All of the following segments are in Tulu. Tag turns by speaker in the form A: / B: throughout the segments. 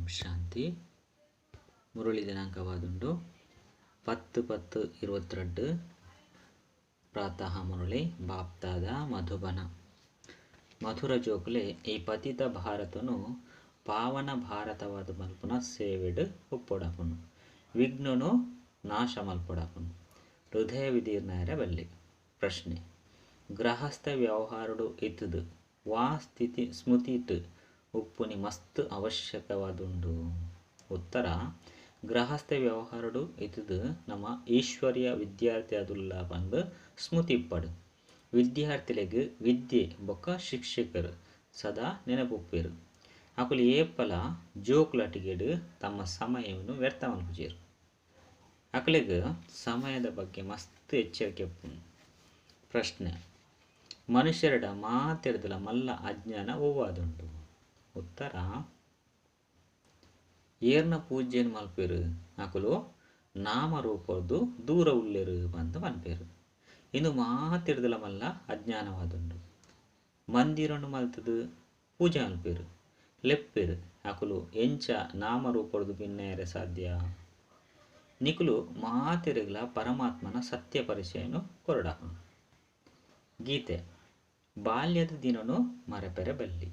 A: ಓಂ ಶಾಂತಿ. ಮುರಳಿ ದಿನಾಂಕವಾದುಂಡು 10-10-22. ಪ್ರಾತಃ ಮುರಳಿ, ಬಾಪ್ದಾದ, ಮಧುಬನ. ಮಧುರ ಜೋಕುಲೆ, ಈ ಪತಿತ ಭಾರತನು ಪಾವನ ಭಾರತವಾದ ಮಲ್ಪುನ ಸೇವೆಡ್ ಉಪ್ಪೊಡಾಪುನು, ವಿಘ್ನನು ನಾಶ ಮಲ್ಪೊಡಾಪುನು. ಹೃದಯ ವಿದೀರ್ಣಾಯರ ಬಲ್ಲಿ. ಪ್ರಶ್ನೆ: ಗೃಹಸ್ಥ ವ್ಯವಹಾರಡು ಇತ್ತದು ವಾ ಸ್ಥಿತಿ ಸ್ಮೃತಿಟ್ ಉಪ್ಪುನಿ ಮಸ್ತ್ ಅವಶ್ಯಕವಾದುಂಡು? ಉತ್ತರ: ಗೃಹಸ್ಥ ವ್ಯವಹಾರಡು ಇತ್ತದು ನಮ್ಮ ಈಶ್ವರ್ಯ ವಿದ್ಯಾರ್ಥಿ ಅದುಲ್ಲ ಪಂದು ಸ್ಮೃತಿ ಇಪ್ಪಡು. ವಿದ್ಯಾರ್ಥಿಲೆಗ್ ವಿದ್ಯೆ ಬೊಕ್ಕ ಶಿಕ್ಷಕರು ಸದಾ ನೆನಪುಪ್ಪೇರು. ಅಕುಲು ಏಪಲ ಜೋಕುಲಟಿಗೆಡ್ ತಮ್ಮ ಸಮಯವನ್ನು ವ್ಯರ್ಥ ಮಲ್ಪುಜೆರು. ಅಕುಲೆಗ್ ಸಮಯದ ಬಗ್ಗೆ ಮಸ್ತ್ ಎಚ್ಚರಿಕೆ ಉಪ್ಪುಂಡು. ಪ್ರಶ್ನೆ: ಮನುಷ್ಯರಡ ಮಾತೆರ್ದಲ ಮಲ್ಲ ಅಜ್ಞಾನ ಒವ್ವಾದುಂಡು? ಉತ್ತರ: ಏರ್ನ ಪೂಜೆನ್ ಮಲ್ಪೆರು ಅಕುಲು ನಾಮರೂಪೊರ್ದು ದೂರ ಉಲ್ಲೆರು ಪಂದ್ ಪನ್ಪೆರು. ಇಂದು ಮಾತೆರ್ದಲ ಮಲ್ಲ ಅಜ್ಞಾನವಾದುಂಡು. ಮಂದಿರನು ಮಲ್ತದು ಪೂಜೆ ಮಲ್ಪೆರು ಲೆಪ್ಪೆರು, ಅಕುಲು ಎಂಚ ನಾಮರೂಪೊರ್ದು ಭಿನ್ನಾಯರೆ ಸಾಧ್ಯ? ನಿಕುಲು ಮಾತೆರೆಗ್ಲ ಪರಮಾತ್ಮನ ಸತ್ಯ ಪರಿಚಯನು ಕೊರಡಾಪುನು. ಗೀತೆ: ಬಾಲ್ಯದ ದಿನನು ಮರೆಪೆರೆ ಬಲ್ಲಿ.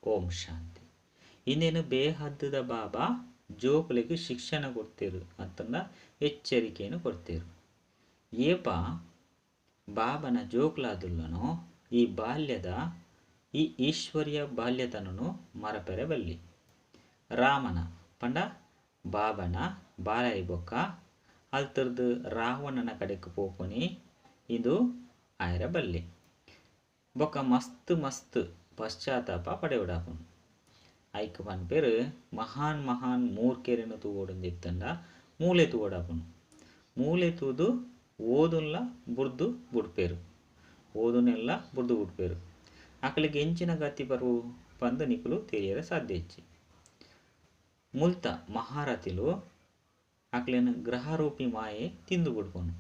A: ಓಂ ಶಾಂತಿ. ಇಂದೇನು ಬೇಹದ್ದುದ ಬಾಬಾ ಜೋಕುಲೆಗ್ ಶಿಕ್ಷಣ ಕೊಡ್ತೇರು ಅಂತಂದ ಎಚ್ಚರಿಕೆಯನ್ನು ಕೊಡ್ತೇರು. ಏಪ ಬಾಬನ ಜೋಕುಲಾದುಲ್ಲನೋ ಈ ಬಾಲ್ಯದ ಈ ಈಶ್ವರ್ಯ ಬಾಲ್ಯತನನು ಮರಪೆರೆ ಬಲ್ಲಿ. ರಾಮನ ಪಂಡ ಬಾಬನ ಬಾಲೈ ಬೊಕ್ಕ ಅಲ್ತರ್ದು ರಾವಣನ ಕಡೆಕ್ ಪೋಪುನಿ ಇದು ಆಯರ ಬಲ್ಲಿ. ಬೊಕ್ಕ ಮಸ್ತ್ ಮಸ್ತ್ ಪಶ್ಚಾತ್ತಾಪ ಪಡೆಯುಡಾಪುನು. ಐಕ್ ಪನ್ಪೆರು ಮಹಾನ್ ಮಹಾನ್ ಮೂರ್ಖೆರೆನು ತೂವೊಡುಂದಿತ್ತಂಡ ಮೂಲೆ ತೂವೊಡಾಪುನು. ಮೂಲೆ ತೂದು ಓದುನ್ಲ ಬುರ್ದು ಬುಡ್ಪೆರು, ಓದುನೆಲ್ಲ ಬುರ್ದು ಬುಡ್ಪೆರು. ಅಕಲಿಗೆ ಎಂಚಿನ ಗತಿ ಬರು ಪಂದು ನಿಕುಲು ತೆರಿಯರೆ ಸಾಧ್ಯ ಇಜ್ಜಿ. ಮುಲ್ತ ಮಹಾರಥಿಲು ಅಕ್ಲೆನ ಗ್ರಹರೂಪಿ ಮಾಯೆ ತಿಂದು ಬುಡ್ಪುನು.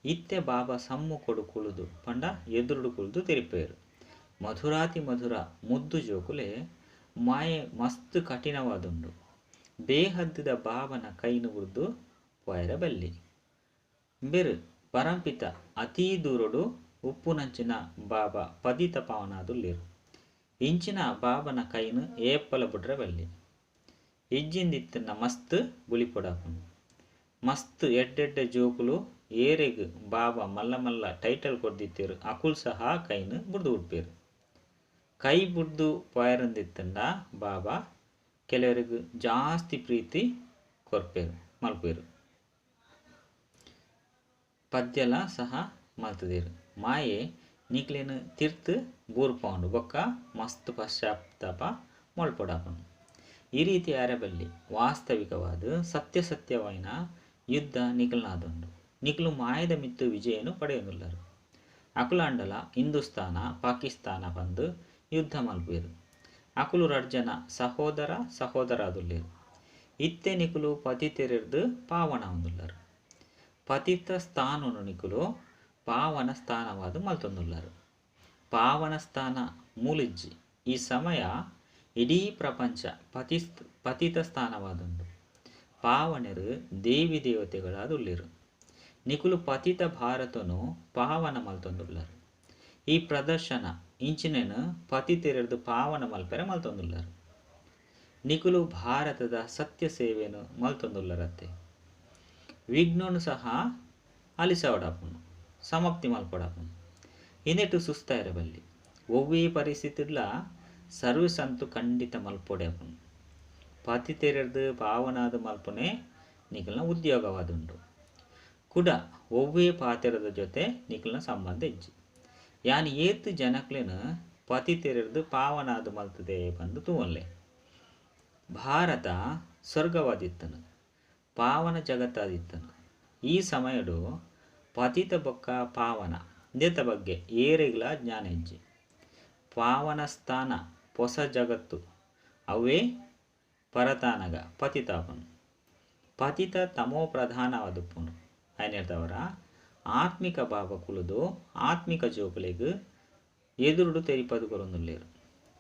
A: ಇತ್ತೆ ಬಾಬಾ ಸಮ್ಮುಖೊಡು ಕುಳುದು ಪಂಡ ಎದುರುಡು ಕುಳುದು ತೆರಿಪೇರು. ಮಧುರಾತಿ ಮಧುರ ಮುದ್ದು ಜೋಕುಲೆ, ಮಾಯೆ ಮಸ್ತ್ ಕಠಿಣವಾದುಂಡು. ಬೇಹದ್ದುದ ಬಾಬನ ಕೈನು ಬುರ್ದು ಪೋಯರ ಬಲ್ಲಿ. ಬೆರು ಪರಂಪಿತ ಅತೀ ದೂರಡು ಉಪ್ಪುನಂಚಿನ ಬಾಬಾ ಪದಿತ ಪಾವನಾದುಲ್ಲೇರು. ಇಂಚಿನ ಬಾಬನ ಕೈನು ಏಪಲ ಬುಡ್ರ ಬಲ್ಲಿ. ಇಜ್ಜಿಂದಿತ್ತನ್ನ ಮಸ್ತ್ ಬುಳಿಪೊಡಾಪುನು. ಮಸ್ತ್ ಎಡ್ಡೆಡ್ಡೆ ಜೋಕುಲು ಏರೆಗ್ ಬಾಬಾ ಮಲ್ಲ ಮಲ್ಲ ಟೈಟಲ್ ಕೊರ್ದಿತ್ತೇರು ಅಕುಲ್ ಸಹ ಕೈನು ಬುಡ್ದು ಉಡ್ಪೇರು. ಕೈ ಬುಡ್ದು ಪೋಯರಂದಿತ್ತಂಡ ಬಾಬಾ ಕೆಲವರಿಗೆ ಜಾಸ್ತಿ ಪ್ರೀತಿ ಕೊರ್ಪೇರು ಮಲ್ಪೇರು. ಪದ್ಯಲ ಸಹ ಮಲ್ತದೇರು. ಮಾಯೆ ನಿಕ್ಲೇನು ತಿರ್ತು ಬೂರ್ಪೌಂಡು ಬೊಕ್ಕ ಮಸ್ತ್ ಪಶ್ಚಾತ್ತಾಪ ಮಲ್ಪೊಡಾಪುನು. ಈ ರೀತಿ ಅರಬಲ್ಲಿ ವಾಸ್ತವಿಕವಾದ ಸತ್ಯ ಸತ್ಯವಾಯಿನ ಯುದ್ಧ ನಿಕಲ್ನಾದುಂಡು. ನಿಕಲು ಮಾಯದ ಮಿತ್ತು ವಿಜಯನು ಪಡೆಯನುಲ್ಲರು. ಅಕುಲಾಂಡಲ ಹಿಂದೂಸ್ತಾನ ಪಾಕಿಸ್ತಾನ ಬಂದು ಯುದ್ಧ ಮಲ್ಪೇರು. ಅಕುಲು ರಡ್ಜನ ಸಹೋದರ ಸಹೋದರಾದುಲ್ಲೇರು. ಇತ್ತೆ ನಿಕುಲು ಪತಿತೆರೆರ್ದು ಪಾವನ ಹೊಂದುಲ್ಲರು. ಪತಿತ ಸ್ಥಾನನು ನಿಕುಲು ಪಾವನ ಸ್ಥಾನವಾದ ಮಲ್ತೊಂದುಲ್ಲರು. ಪಾವನ ಸ್ಥಾನ ಮೂಲಿಜ್ಜಿ. ಈ ಸಮಯ ಇಡೀ ಪ್ರಪಂಚ ಪತಿತ ಸ್ಥಾನವಾದುಂಡು. ಪಾವನರು ದೇವಿ ದೇವತೆಗಳಾದುಲ್ಲೇರು. ನಿಕುಲು ಪತಿತ ಭಾರತನು ಪಾವನ ಮಲ್ತೊಂದುಲ್ಲರು. ಈ ಪ್ರದರ್ಶನ ಇಂಚಿನೇನು ಪತಿತೆರೆರ್ದು ಪಾವನ ಮಲ್ಪೆರೆ ಮಲ್ತೊಂದುಲ್ಲರು. ನಿಕುಲು ಭಾರತದ ಸತ್ಯ ಸೇವೆಯನ್ನು ಮಲ್ತೊಂದುಲ್ಲರತ್ತೆ. ವಿಘ್ನನು ಸಹ ಅಲಿಸವಡಾಪುನು, ಸಮಾಪ್ತಿ ಮಲ್ಪಡಾಪುನು. ಇನ್ನೆಟ್ಟು ಸುಸ್ತಾಯಿರಬಲ್ಲಿ. ಒವ್ವೇ ಪರಿಸ್ಥಿತಿಡ್ಲ ಸರ್ವಿಸ್ ಅಂತೂ ಖಂಡಿತ ಮಲ್ಪೊಡೆ ಆಪುನು. ಪತಿತೆರೆರ್ದು ಪಾವನಾದ ಮಲ್ಪುನೆ ನಿಕಲ್ನ ಉದ್ಯೋಗವಾದುಂಡು. ಕುಡ ಒವ್ವೇ ಪಾತೆರದ ಜೊತೆ ನಿಕಲ್ನ ಸಂಬಂಧ ಇಜ್ಜಿ. ಯಾನ್ ಏತ್ ಜನಕ್ಲೆನ್ ಪತಿತೆರೆರ್ದು ಪಾವನಾದ ಮಲ್ತದೆ ಪಂದು ತೂವನ್ಲೆ. ಭಾರತ ಸ್ವರ್ಗವಾದಿತ್ತನು, ಪಾವನ ಜಗತ್ತಾದಿತ್ತನು. ಈ ಸಮಯಡು ಪತಿತ ಬೊಕ್ಕ ಪಾವನ ಇಂದೆತ ಬಗ್ಗೆ ಏರೆಗ್ಲ ಜ್ಞಾನ ಇಜ್ಜಿ. ಪಾವನ ಸ್ಥಾನ ಹೊಸ ಜಗತ್ತು ಅವೇ ಪರತಾನಗ ಪತಿತಾಪನು. ಪತಿತ ತಮೋ ಪ್ರಧಾನವಾದುಪ್ಪುನು. ಐನೇರ್ದವರ ಆತ್ಮಿಕ ಬಾಬ ಕುಲುದು ಆತ್ಮಿಕ ಜೋಕುಲೆಗ್ ಎದುರುಡು ತೆರಿಪದು ಕೊರೊಂದುಲ್ಲೇರು.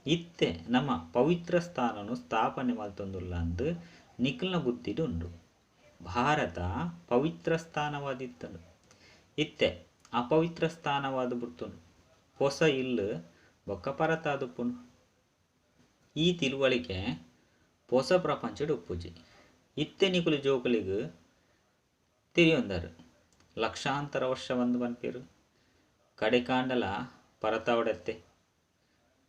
A: ಇತ್ತೆ ನಮ ಪವಿತ್ರ ಸ್ಥಾನನು ಸ್ಥಾಪನೆ ಮಲ್ತೊಂದುಲ್ಲ ಅಂದ್ ನಿಕಲ್ನ ಬುದ್ಧಿಡ್ ಉಂಡು. ಭಾರತ ಪವಿತ್ರ ಸ್ಥಾನವಾದಿತ್ತುಂಡು. ಇತ್ತೆ ಅಪವಿತ್ರ ಸ್ಥಾನವಾದ್ ಬುಡ್ತುಂಡು. ಪೊಸ ಇಲ್ಲ್ ಬೊಕ್ಕ ಪರತಾದುಪ್ಪುಂಡು. ಈ ತಿಳುವಳಿಕೆ ಪೊಸ ಪ್ರಪಂಚಡ್ ಉಪ್ಪುಜಿ. ಇತ್ತೆ ನಿಕುಲು ಜೋಕುಲೆಗ್ ತೆರಿಯೊಂದರ್. ಲಕ್ಷಾಂತರ ವರ್ಷ ಪಂದ್ ಪನ್ಪೆರ್. ಕಡೆಕಾಂಡಲ ಪರತಾವಡತ್ತೆ.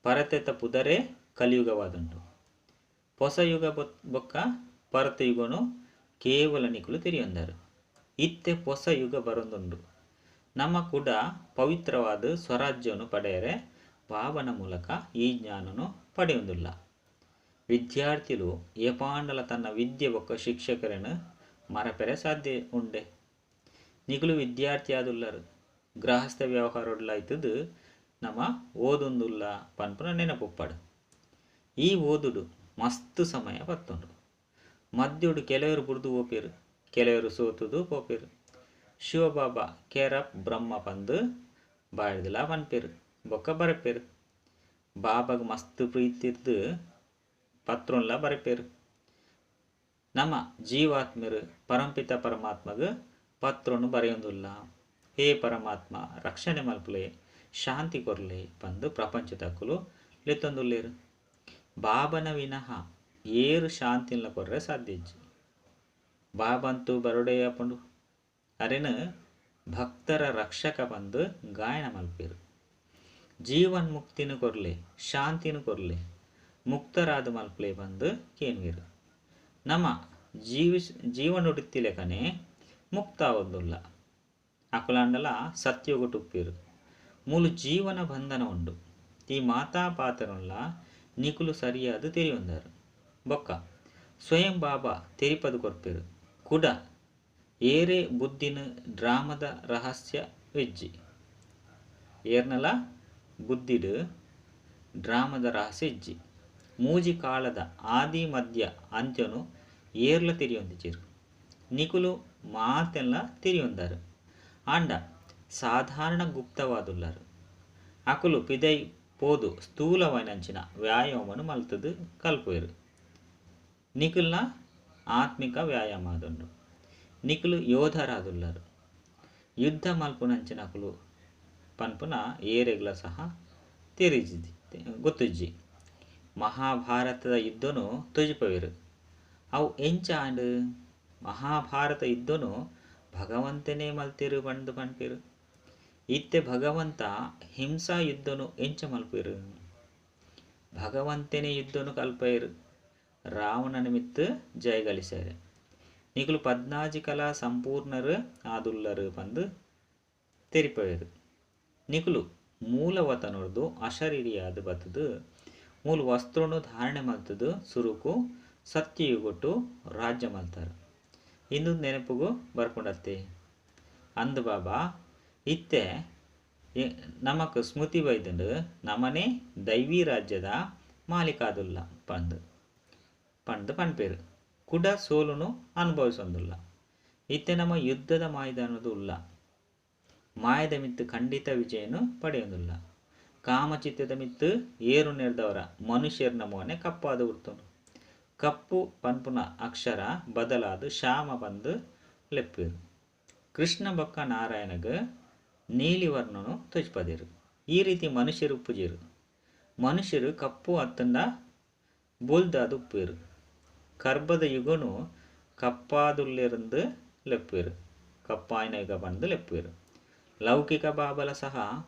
A: ಪರತೆತ ಪುದರೇ ಕಲಿಯುಗವಾದುಂಡು. ಪೊಸ ಯುಗ ಬೊಕ್ಕ ಪರತ ಯುಗನು ಕೇವಲ ನಿಕುಲು ತೆರಿಯೊಂದರ್. ಇತ್ತೆ ಪೊಸ ಯುಗ ಬರೊಂದುಂಡು. ನಮ ಕೂಡ ಪವಿತ್ರವಾದ ಸ್ವರಾಜ್ಯನು ಪಡೆಯರೆ ಬಾಬನ ಮೂಲಕ ಈ ಜ್ಞಾನನು ಪಡೆಯೊಂದುಲ್ಲ. ವಿದ್ಯಾರ್ಥಿಲು ಏಪಾಂಡಲ ತನ್ನ ವಿದ್ಯೆ ಬೊಕ್ಕ ಶಿಕ್ಷಕರನ್ನು ಮರಪೆರೆ ಸಾಧ್ಯ ಉಂಡೆ. ನಿಕುಲು ವಿದ್ಯಾರ್ಥಿ ಆದುಲ್ಲರು. ಗೃಹಸ್ಥ ವ್ಯವಹಾರೊಡ್ಲಾಯ್ತದು ನಮ ಓದುಂದುಲ್ಲ ಪನ್ಪುನ ನೆನಪುಪ್ಪಡು. ಈ ಓದುಡು ಮಸ್ತ್ ಸಮಯ ಪತ್ತುಂಡು. ಮದ್ಯೊಡು ಕೆಲವರು ಬುಡ್ದು ಪೋಪೆರು, ಕೆಲವರು ಸೋತುದು ಪೋಪೆರು. ಶಿವಬಾಬಾ ಕೇರಪ್ ಬ್ರಹ್ಮ ಪಂದು ಬಾಯ್ದಲಾ ಪನ್ಪೆರು ಬೊಕ್ಕ ಬರೆಪೆರು. ಬಾಬಾಗ್ ಮಸ್ತ್ ಪ್ರೀತಿರ್ದು ಪತ್ರೊನ್ಲ ಬರೆಪೆರು. ನಮ ಜೀವಾತ್ಮರು ಪರಂಪಿತ ಪರಮಾತ್ಮಗ್ ಪತ್ರೊನು ಬರೆಯೊಂದುಲ್ಲ. ಹೇ ಪರಮಾತ್ಮ ರಕ್ಷಣೆ ಮಲ್ಪುಲೆ, ಶಾಂತಿ ಕೊರ್ಲೆ ಪಂದು ಪ್ರಪಂಚದಕುಲು ಲೆತ್ತೊಂದುಲ್ಲೇರು. ಬಾಬನ ವಿನಃ ಏರು ಶಾಂತಿನ್ಲ ಕೊರ್ರೆ ಸಾಧ್ಯ ಇಜ್ಜಿ. ಬಾಬಂತು ಬರೋಡೇ ಆಪುಂಡು. ಅರೆನ ಭಕ್ತರ ರಕ್ಷಕ ಪಂದು ಗಾಯನ ಮಲ್ಪೆರು. ಜೀವನ್ ಮುಕ್ತಿನ ಕೊರ್ಲೆ, ಶಾಂತಿನ ಕೊರ್ಲೆ, ಮುಕ್ತರಾದ ಮಲ್ಪಲೆ ಪಂದು ಕೇನ್ವೇರು. ನಮ ಜೀವನುಡಿತ್ತಿಲೆಕನೆ ಮುಕ್ತ ಆವೊಂದುಲ್ಲ. ಅಕುಲಾಂಡಲ ಸತ್ಯೋಗಟುಪ್ಪೇರು. ಮೂಲು ಜೀವನ ಬಂಧನ ಉಂಡು. ಈ ಮಾತಾ ಪಾತ್ರನ್ಲ ನಿಕುಲು ಸರಿಯಾದ ತೆರಿಯೊಂದಾರು. ಬೊಕ್ಕ ಸ್ವಯಂ ಬಾಬಾ ತೆರಿಪದು ಕೊರ್ಪೆರು. ಕುಡ ಏರೇ ಬುದ್ಧಿನ ಡ್ರಾಮದ ರಹಸ್ಯ ವಿಜ್ಜಿ. ಏರ್ನಲ ಬುದ್ಧಿಡು ಡ್ರಾಮದ ರಹಸ್ಯ ಇಜ್ಜಿ. ಮೂಜಿ ಕಾಲದ ಆದಿ ಮಧ್ಯ ಅಂತ್ಯನು ಏರ್ಲ ತೆರಿಯೊಂದಿಜೆರು. ನಿಕುಲು ಮಾತೆಲ್ಲ ತೆರಿಯೊಂದಾರು. ಆಂಡ ಸಾಧಾರಣ ಗುಪ್ತವಾದುಲ್ಲರು. ಅಕುಲು ಪಿದೈ ಪೋದು ಸ್ಥೂಲವೈನಂಚಿನ ವ್ಯಾಯಾಮನು ಮಲ್ತದು ಕಲ್ಪುವೆರು. ನಿಕುಲ್ನ ಆತ್ಮಿಕ ವ್ಯಾಯಾಮ ಆದುಂಡು. ನಿಕುಲು ಯೋಧರಾದುಲ್ಲರು. ಯುದ್ಧ ಮಲ್ಪುನಂಚಿನಕುಲು ಪನ್ಪುನ ಏರೆಗ್ಲ ಸಹ ತೆರಿಜಿದಿ ಗೊತ್ತಿಜ್ಜಿ. ಮಹಾಭಾರತದ ಯುದ್ಧನು ತೊಜಿಪವೆರು. ಅವು ಎಂಚ ಆಂಡ್? ಮಹಾಭಾರತ ಯುದ್ಧನು ಭಗವಂತನೇ ಮಲ್ತೆರು ಪಂದು ಪನ್ಪೆರು. ಇತ್ತೆ ಭಗವಂತ ಹಿಂಸಾ ಯುದ್ಧನು ಎಂಚ ಮಲ್ಪೆರು? ಭಗವಂತನೇ ಯುದ್ಧನು ಕಲ್ಪೆರು. ರಾವಣನ ಮಿತ್ತು ಜಯಗಳಿಸಾರೆ. ನಿಕುಲು ಪದ್ನಾಜಿ ಕಲಾ ಸಂಪೂರ್ಣರು ಆದುಲ್ಲರು ಪಂದು ತೆರಿಪವೆರು. ನಿಕುಲು ಮೂಲವತನೊರ್ದು ಅಶರೀರಿಯಾದ ಬತ್ತದು ಮೂಲ ವಸ್ತ್ರನು ಧಾರಣೆ ಮಲ್ತದು ಸುರುಕು ಸತ್ಯಯುಗೊಟ್ಟು ರಾಜ್ಯ ಮಲ್ತಾರು. ಇಂದು ನೆನಪುಗು ಬರ್ಪುಂಡತ್ತೆ. ಅಂದು ಬಾಬಾ ಇತ್ತೆ ನಮಕ್ ಸ್ಮೃತಿ ಬೈದುಂಡು ನಮನೆ ದೈವಿ ರಾಜ್ಯದ ಮಾಲೀಕಾದುಲ್ಲ ಪಂದು ಪಂದು ಪನ್ಪೆರು. ಕುಡ ಸೋಲುನು ಅನುಭವಿಸೊಂದುಲ್ಲ. ಇತ್ತೆ ನಮ್ಮ ಯುದ್ಧದ ಮೈದಾನದ ಉಲ್ಲ. ಮಾಯದ ಮಿತ್ತು ಖಂಡಿತ ವಿಜಯನು ಪಡೆಯೊಂದುಲ್ಲ. ಕಾಮಚಿತ್ತದ ಮಿತ್ತು ಏರು ನೆರ್ದವರ ಮನುಷ್ಯರ್ನ ಮೋನೆ ಕಪ್ಪಾದ ಉರ್ತುಂಡು. ಕಪ್ಪು ಪನ್ಪುನ ಅಕ್ಷರ ಬದಲಾದ ಶ್ಯಾಮ ಪಂದು ಲೆಪ್ಪೇರು. ಕೃಷ್ಣ ಬೊಕ್ಕ ನಾರಾಯಣಗ್ ನೀಲಿ ವರ್ಣನು ತೊಜ್ಪದೇರು. ಈ ರೀತಿ ಮನುಷ್ಯರು ಉಪ್ಪುಜೇರು. ಮನುಷ್ಯರು ಕಪ್ಪು ಅತ್ತಂಡ ಬೊಲ್ದಾದ ಉಪ್ಪೇರು. ಕರ್ಬದ ಯುಗನು ಕಪ್ಪಾದುಲ್ಲೆರಂದು ಲೆಪ್ಪೇರು. ಕಪ್ಪಾಯಿನ ಯುಗ ಪಂದು ಲೆಪ್ಪೇರು. ಲೌಕಿಕ ಬಾಬಲ ಸಹ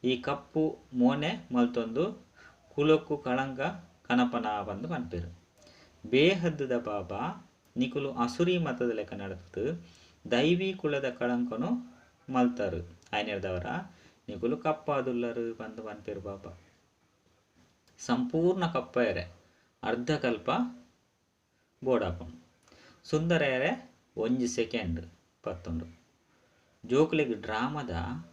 A: ಈ ಕಪ್ಪು ಮೋನೆ ಮಲ್ತೊಂದು ಕುಲಕ್ಕು ಕಳಂಕ ಕನಪನ ಪಂದು ಪನ್ಪೇರು. ಬೇಹದ್ದುದ ಬಾಬಾ ನಿಕುಲು ಅಸುರಿ ಮತದ ಲೆಕ್ಕ ನಡತು ದೈವಿ ಕುಲದ ಕಳಂಕನು ಮಲ್ತಾರು. ಆಯ್ನೆರ್ದವರ ನಿಕುಲು ಕಪ್ಪಾದುಲ್ಲರು ಪಂದು ಪನ್ಪೇರು ಬಾಬಾ. ಸಂಪೂರ್ಣ ಕಪ್ಪಯರೆ ಅರ್ಧಕಲ್ಪ ಬೋಡಾಪುಂಡು. ಸುಂದರಯರೆ ಒಂಜಿ ಸೆಕೆಂಡ್ ಪತ್ತುಂಡು. ಜೋಕುಲೆಗ್ ಡ್ರಾಮದ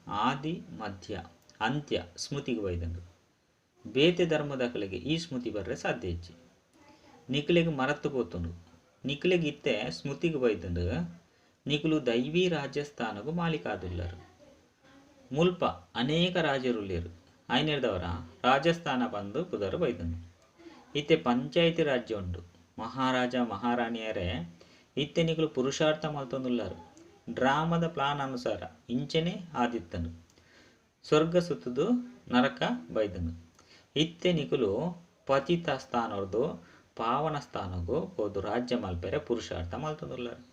A: ಆದಿ ಮಧ್ಯ ಅಂತ್ಯ ಸ್ಮೃತಿಗೆ ಬೈದುಂಡು. ಬೇತೆ ಧರ್ಮದಕಲೆಗೆ ಈ ಸ್ಮೃತಿ ಬರ್ರೆ ಸಾಧ್ಯ ಇಜ್ಜಿ. ನಿಕುಲೆಗ್ ಮರತ್ತು ಪೋತುಂಡು. ನಿಕುಲೆಗ್ ಇತ್ತೆ ಸ್ಮೃತಿಗೆ ಬೈದುಂಡು. ನಿಕುಲು ದೈವಿ ರಾಜ್ಯಸ್ಥಾನಗು ಮಾಲೀಕಾದುಲ್ಲರು. ಮುಲ್ಪ ಅನೇಕ ರಾಜರುಲ್ಲೇರು. ಆಯ್ನೆರ್ದವರ ರಾಜಸ್ಥಾನ ಪಂದು ಪುದರ್ ಬೈದುಂಡು. ಇತ್ತೆ ಪಂಚಾಯಿತಿ ರಾಜ್ಯ ಉಂಡು. ಮಹಾರಾಜ ಮಹಾರಾಣಿಯರೇ ಇತ್ತೆ ನಿಕುಲು ಪುರುಷಾರ್ಥ ಮಲ್ತೊಂದುಲ್ಲರು. ಡ್ರಾಮದ ಪ್ಲಾನ್ ಅನುಸಾರ ಇಂಚೆನೆ ಆದಿತ್ತುಂಡು. ಸ್ವರ್ಗ ಸುತ್ತುದು ನರಕ ಬೈದುಂಡು. ಇತ್ತೆ ನಿಕುಲು ಪತಿತ ಸ್ಥಾನೊರ್ದು ಪಾವನ ಸ್ಥಾನಗು ಪೋದು ರಾಜ್ಯ ಮಲ್ಪೆರೆ ಪುರುಷಾರ್ಥ ಮಲ್ತೊಂದುಲ್ಲರು.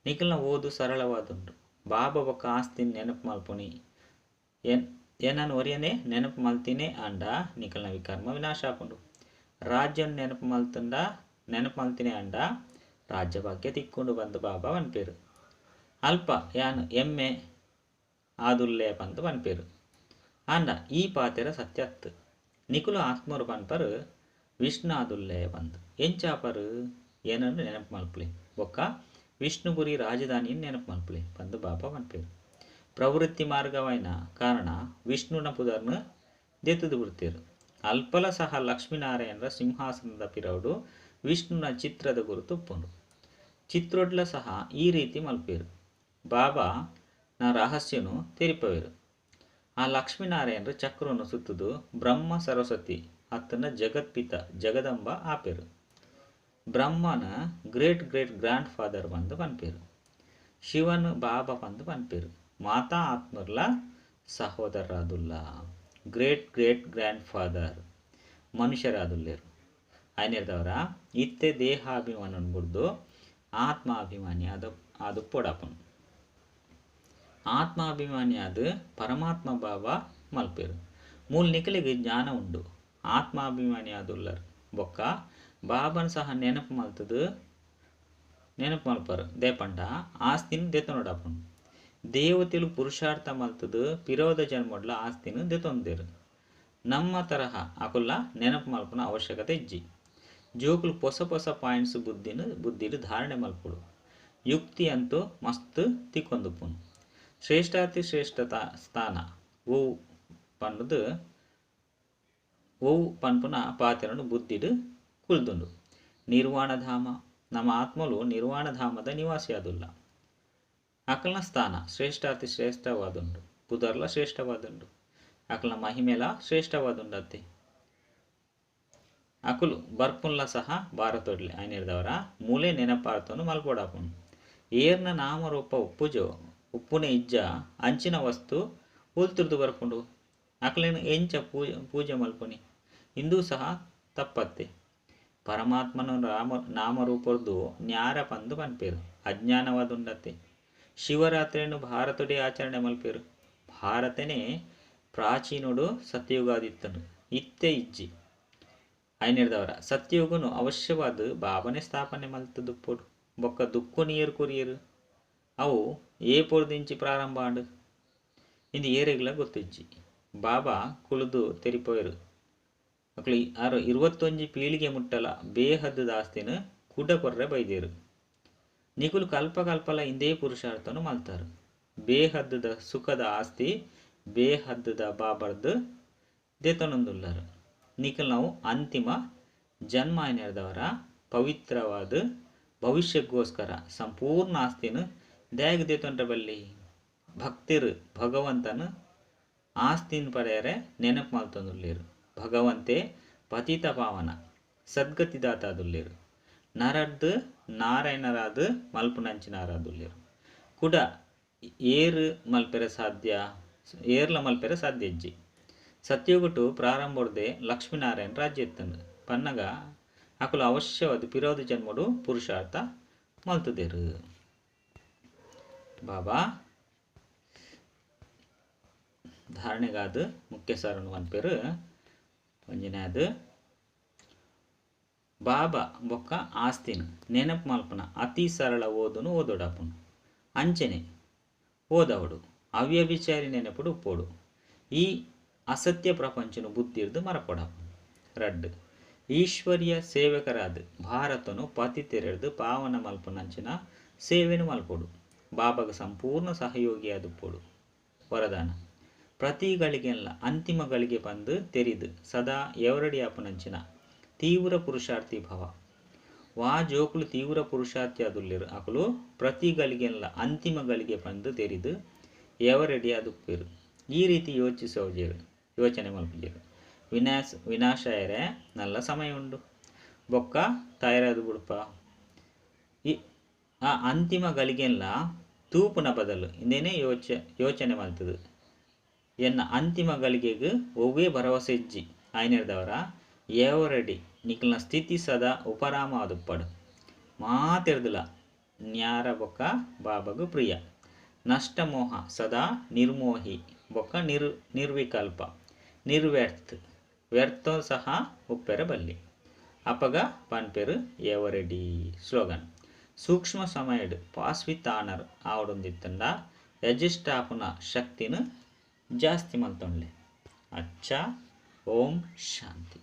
A: ನಿಕಲ್ನ ಓದು ಸರಳವಾದುಂಡು. ಬಾಬಾ ಬೊಕ್ಕ ಆಸ್ತಿನ ನೆನಪು ಮಲ್ಪುನಿ ಏನನ್ ಒರಿಯನೆ ನೆನಪು ಮಲ್ತಿನೇ ಆಂಡ ನಿಕಲ್ನ ವಿಕರ್ಮ ವಿನಾಶ ಆಪುಂಡು. ರಾಜ್ಯನ್ ನೆನಪು ಮಲ್ತಂಡ ನೆನಪು ಮಲ್ತಿನೇ ಆಂಡ ರಾಜ್ಯ ಭಾಗ್ಯ ತಿಕ್ಕೊಂಡು ಬಂದು ಬಾಬಾ ಪನ್ಪೇರು. ಅಲ್ಪ ಯಾನ್ ಎಮ್ಮೆ ಆದುಲ್ಲೆ ಪಂದು ಪನ್ಪೇರು. ಆಂಡ ಈ ಪಾತೆರ ಸತ್ಯತ್ತು. ನಿಕುಲು ಆತ್ಮರು ಪನ್ಪರು ವಿಷ್ಣು ಆದುಲ್ಲೆ ಪಂದು. ಎಂಚಾಪರು ಏನನ್ನು ನೆನಪು ಮಲ್ಪುಲೆ ಬೊಕ್ಕ ವಿಷ್ಣುಪುರಿ ರಾಜಧಾನಿಯನ್ನು ನೆನಪು ಮಲ್ಪುಲೆ ಪಂದು ಬಾಬಾ ಪನ್ಪೇರು. ಪ್ರವೃತ್ತಿ ಮಾರ್ಗವಾಯಿನ ಕಾರಣ ವಿಷ್ಣುನ ಪುದರ್ನ ದೆತ್ತದು ಬಿಡ್ತೇರು. ಅಲ್ಪಲ ಸಹ ಲಕ್ಷ್ಮೀನಾರಾಯಣರ ಸಿಂಹಾಸನದ ಪಿರವುಡು ವಿಷ್ಣುನ ಚಿತ್ರದ ಗುರುತು ಉಪ್ಪುಂಡು. ಚಿತ್ರೊಡ್ಲ ಸಹ ಈ ರೀತಿ ಮಲ್ಪೇರು. ಬಾಬಾ ನ ರಹಸ್ಯನು ತೆರಿಪವೇರು. ಆ ಲಕ್ಷ್ಮೀನಾರಾಯಣರು ಚಕ್ರವನ್ನು ಸುತ್ತುದು ಬ್ರಹ್ಮ ಸರಸ್ವತಿ ಅತ್ತನ ಜಗತ್ಪಿತ ಜಗದಂಬ ಆಪೇರು. ಬ್ರಹ್ಮನ ಗ್ರೇಟ್ ಗ್ರೇಟ್ ಗ್ರ್ಯಾಂಡ್ ಫಾದರ್ ಬಂದು ಪನ್ಪೇರು. ಶಿವನ್ ಬಾಬಾ ಬಂದು ಪನ್ಪೇರು. ಮಾತಾ ಆತ್ಮರ್ಲ ಸಹೋದರರಾದುಲ್ಲ. ಗ್ರೇಟ್ ಗ್ರೇಟ್ ಗ್ರ್ಯಾಂಡ್ ಫಾದರ್ ಮನುಷ್ಯರಾದುಲ್ಲೇರು. ಆಯ್ನೆರ್ದವರ ಇತ್ತೆ ದೇಹಾಭಿಮಾನ ಬುಡ್ದು ಆತ್ಮಾಭಿಮಾನಿ ಅದು ಪೊಡಪನು. ಆತ್ಮಾಭಿಮಾನಿ ಅದು ಪರಮಾತ್ಮ ಬಾಬಾ ಮಲ್ಪೇರು. ಮೂಲ ನಿಕಲಿಗೆ ಜ್ಞಾನ ಉಂಡು. ಆತ್ಮಾಭಿಮಾನಿ ಆದುಲ್ಲರು ಬೊಕ್ಕ ಬಾಬನ್ ಸಹ ನೆನಪು ಮಲ್ತದು ನೆನಪು ಮಲ್ಪರು. ದೇಪಂಡ ಆಸ್ತಿನ ದೆತ್ತೊನಡಪನು. ದೇವತೆಲು ಪುರುಷಾರ್ಥ ಮಲ್ತದು ಪಿರೋಧ ಜನ್ಮಡ್ಲ ಆಸ್ತಿನ ದೆತ್ತೊಂದೇರು. ನಮ್ಮ ತರಹ ಅಕುಲ್ಲ ನೆನಪು ಮಲ್ಪನ ಅವಶ್ಯಕತೆ ಇಜ್ಜಿ. ಜೋಕುಲು ಪೊಸ ಪೊಸ ಪಾಯಿಂಟ್ಸ್ ಬುದ್ಧಿಡು ಧಾರಣೆ ಮಲ್ಪುಡು. ಯುಕ್ತಿ ಅಂತೂ ಮಸ್ತ್ ತಿಕ್ಕೊಂದುಪ್ಪುನು. ಶ್ರೇಷ್ಠಾತಿ ಶ್ರೇಷ್ಠತಾ ಸ್ಥಾನ ಓವು ಪನ್ನುದು ಓವು ಪನ್ಪುನ ಪಾತೆರನು ಬುದ್ಧಿಡು ಕುಲ್ದುಂಡು. ನಿರ್ವಾಣಧಾಮ ನಮ್ಮ ಆತ್ಮಲು ನಿರ್ವಾಣಧಾಮದ ನಿವಾಸಿಯಾದುಲ್ಲ. ಅಕಲ್ನ ಸ್ಥಾನ ಶ್ರೇಷ್ಠಾತಿ ಶ್ರೇಷ್ಠವಾದುಂಡು. ಪುದರ್ಲ ಶ್ರೇಷ್ಠವಾದುಂಡು. ಅಕಲ್ನ ಮಹಿಮೆಲ ಶ್ರೇಷ್ಠವಾದುಂಡತ್ತೆ. ಅಕುಲು ಬರ್ಪುನ್ಲ ಸಹ ಭಾರತೊಡ್ಲೆ ಆಯ್ನಿರ್ದವರ ಮೂಲೆ ನೆನಪಾರ್ತನು ಮಲ್ಪೊಡಾಪುನು. ಏರ್ನ ನಾಮರೂಪ ಉಪ್ಪುಜೋ ಉಪ್ಪುನೆ ಇಜ್ಜ ಅಂಚಿನ ವಸ್ತು ಉಲ್ತುರ್ದು ಬರ್ಪುಂಡು. ಅಕಲೇನು ಎಂಚ ಪೂಜೆ ಮಲ್ಪುನಿ ಇಂದೂ ಸಹ ತಪ್ಪತ್ತೆ. ಪರಮಾತ್ಮನ ನಾಮರೂಪದ್ದು ನ್ಯಾರ ಪಂದು ಪನ್ಪೇರು. ಅಜ್ಞಾನವಾದುಂಡತ್ತೆ. ಶಿವರಾತ್ರಿಯನ್ನು ಭಾರತೊಡೆ ಆಚರಣೆ ಮಲ್ಪೇರು. ಭಾರತನೇ ಪ್ರಾಚೀನುಡು ಸತ್ಯಯುಗಾದಿತ್ತನು ಇತ್ತೆ ಇಜ್ಜಿ. ಐನಿರ್ದವರ ಸತ್ಯಯುಗನು ಅವಶ್ಯವಾದ ಬಾಬನೆ ಸ್ಥಾಪನೆ ಮಲ್ತದುಪ್ಪೊಡು. ಬೊಕ್ಕ ದುಕ್ಕು ನೀರು ಕೊರಿಯರು ಅವು ಏ ಪೊರ್ದಿಂಚಿ ಪ್ರಾರಂಭ ಆಂಡು ಇಂದು ಏರೆಗ್ಲ ಗೊತ್ತಿಜ್ಜಿ. ಬಾಬಾ ಕುಳಿದು ತೆರಿಪೋಯರು. ಅಕ್ಲು ಆರು 21 ಪೀಳಿಗೆ ಮುಟ್ಟಲ ಬೇಹದ್ದು ದಾಸ್ತಿನ ಕುಡ ಕೊರ್ರೆ ಬೈದೇರು. ನಿಕುಲು ಕಲ್ಪ ಕಲ್ಪಲ ಇಂದೇ ಪುರುಷಾರ್ಥನು ಮಲ್ತಾರು. ಬೇಹದ್ದುದ ಸುಖದ ಆಸ್ತಿ ಬೇಹದ್ದುದ ಬಾಬರ್ದು ದೇತನೊಂದುಲ್ಲರು. ನಿಕುಲು ನಾವು ಅಂತಿಮ ಜನ್ಮ ಏನಿರ್ದವರ ಪವಿತ್ರವಾದ ಭವಿಷ್ಯಕ್ಕೋಸ್ಕರ ಸಂಪೂರ್ಣ ಆಸ್ತಿನ ದ್ಯಾಗ ದೇತೊಂಡ್ರೆ ಬಲ್ಲಿ. ಭಕ್ತಿರು ಭಗವಂತನ ಆಸ್ತಿನ ಪಡೆಯರೆ ನೆನಪು ಮಲ್ತೊಂದುಲ್ಲೇರು. ಭಗವಂತೆ ಪತಿತ ಪಾವನ ಸದ್ಗತಿದಾತಾದುಲ್ಲೇರು. ನರಡ್ದು ನಾರಾಯಣರಾದ ಮಲ್ಪುನಂಚಿನಾರಾದುಲ್ಲೇರು. ಕುಡ ಏರು ಮಲ್ಪೆರೆ ಸಾಧ್ಯ ಏರ್ಲ ಮಲ್ಪೆರೆ ಸಾಧ್ಯ ಇಜ್ಜಿ. ಸತ್ಯುಗಟು ಪ್ರಾರಂಭೊಡ್ದೆ ಲಕ್ಷ್ಮೀನಾರಾಯಣ ರಾಜ್ಯ ಇತ್ತಂದು ಪನ್ನಗ ಅಕುಲು ಅವಶ್ಯವಾದ ಪಿರೋಧ ಜನ್ಮಡು ಪುರುಷಾರ್ಥ ಮಲ್ತದೇರು. ಬಾಬಾ ಧಾರಣೆಗಾದ ಮುಖ್ಯ ಸಾರನು ಪನ್ಪೇರು. ಒಂಜಿನಾದ ಬಾಬಾ ಬೊಕ್ಕ ಆಸ್ತಿನ ನೆನಪು ಮಲ್ಪನ ಅತಿ ಸರಳ ಓದುನು ಓದೋಡಾಪುನು. ಅಂಚನೆ ಓದವಡು ಅವ್ಯಭಿಚಾರಿ ನೆನಪುಡು ಉಪ್ಪೋಡು. ಈ ಅಸತ್ಯ ಪ್ರಪಂಚನು ಬುದ್ಧಿರ್ದು ಮರಪೊಡಾಪುನು. ರಡ್ಡು ಈಶ್ವರ್ಯ ಸೇವಕರಾದ ಭಾರತನು ಪತಿ ತೆರೆದು ಪಾವನ ಮಲ್ಪನಂಚಿನ ಸೇವೆನು ಮಲ್ಪೊಡು. ಬಾಬಾಗ ಸಂಪೂರ್ಣ ಸಹಯೋಗಿಯಾದುಪ್ಪೊಡು. ವರದಾನ ಪ್ರತಿ ಗಳಿಗೆಲ್ಲ ಅಂತಿಮ ಗಳಿಗೆ ಬಂದು ತೆರಿದು ಸದಾ ಎವರಡಿಯಾಪನಂಚಿನ ತೀವ್ರ ಪುರುಷಾರ್ಥಿ ಭವ. ವಾ ಜೋಕುಲು ತೀವ್ರ ಪುರುಷಾರ್ಥಿ ಅದುಲ್ಲೇರು ಅಕುಲು ಪ್ರತಿ ಗಳಿಗೆಲ್ಲ ಅಂತಿಮ ಗಳಿಗೆ ಬಂದು ತೆರಿದು ಎವರೆಡಿ ಅದುಪ್ಪೇರು. ಈ ರೀತಿ ಯೋಚಿಸೋಜೇರು. ಯೋಚನೆ ಮಲ್ಪುಜೆರ್. ವಿನಾಶ ವಿನಾಶ ಆಯೆರೆ ನಲ್ಲ ಸಮಯ ಉಂಡು. ಬೊಕ್ಕ ತಯಾರಾದ್ ಬುಡ್ಪ. ಈ ಆ ಅಂತಿಮ ಗಳಿಗೆನ್ಲ ತೂಪುನ ಬದಲು ಇಂದೇನೇ ಯೋಚನೆ ಮಲ್ತದು. ಎನ್ನ ಅಂತಿಮ ಗಳಿಗೆಗ್ ಒವ್ವೇ ಭರವಸೆ ಇಜ್ಜಿ ಆಯ್ನೆರ್ದವರ ಎವರೆಡಿ ನಿಕಲ್ನ ಸ್ಥಿತಿ ಸದಾ ಉಪರಾಮ ಆದುಪ್ಪಡು. ಮಾತೆರ್ದಲ ನ್ಯಾರ ಬೊಕ್ಕ ಬಾಬಾಗ್ ಪ್ರಿಯ. ನಷ್ಟ ಮೋಹ ಸದಾ ನಿರ್ಮೋಹಿ ಬೊಕ್ಕ ನಿರ್ವಿಕಲ್ಪ ನಿರ್ವ್ಯರ್ಥ ವ್ಯರ್ಥ ಸಹ ಉಪ್ಪೆರ ಬಲ್ಲಿ. ಅಪಗ ಪನ್ಪೆರು ಎವರೆಡಿ. ಸ್ಲೋಗನ್ ಸೂಕ್ಷ್ಮ ಸಮಯಡ್ ಪಾಸ್ ವಿತ್ ಆನರ್ ಆವಡೊಂದಿತ್ತಂಡ ಅಡ್ಜಸ್ಟ್ ಆಪುನ ಶಕ್ತಿನ ಜಾಸ್ತಿ ಮಲ್ತೊಂಡ್ಲೆ. ಅಚ್ಚಾ, ಓಂ ಶಾಂತಿ.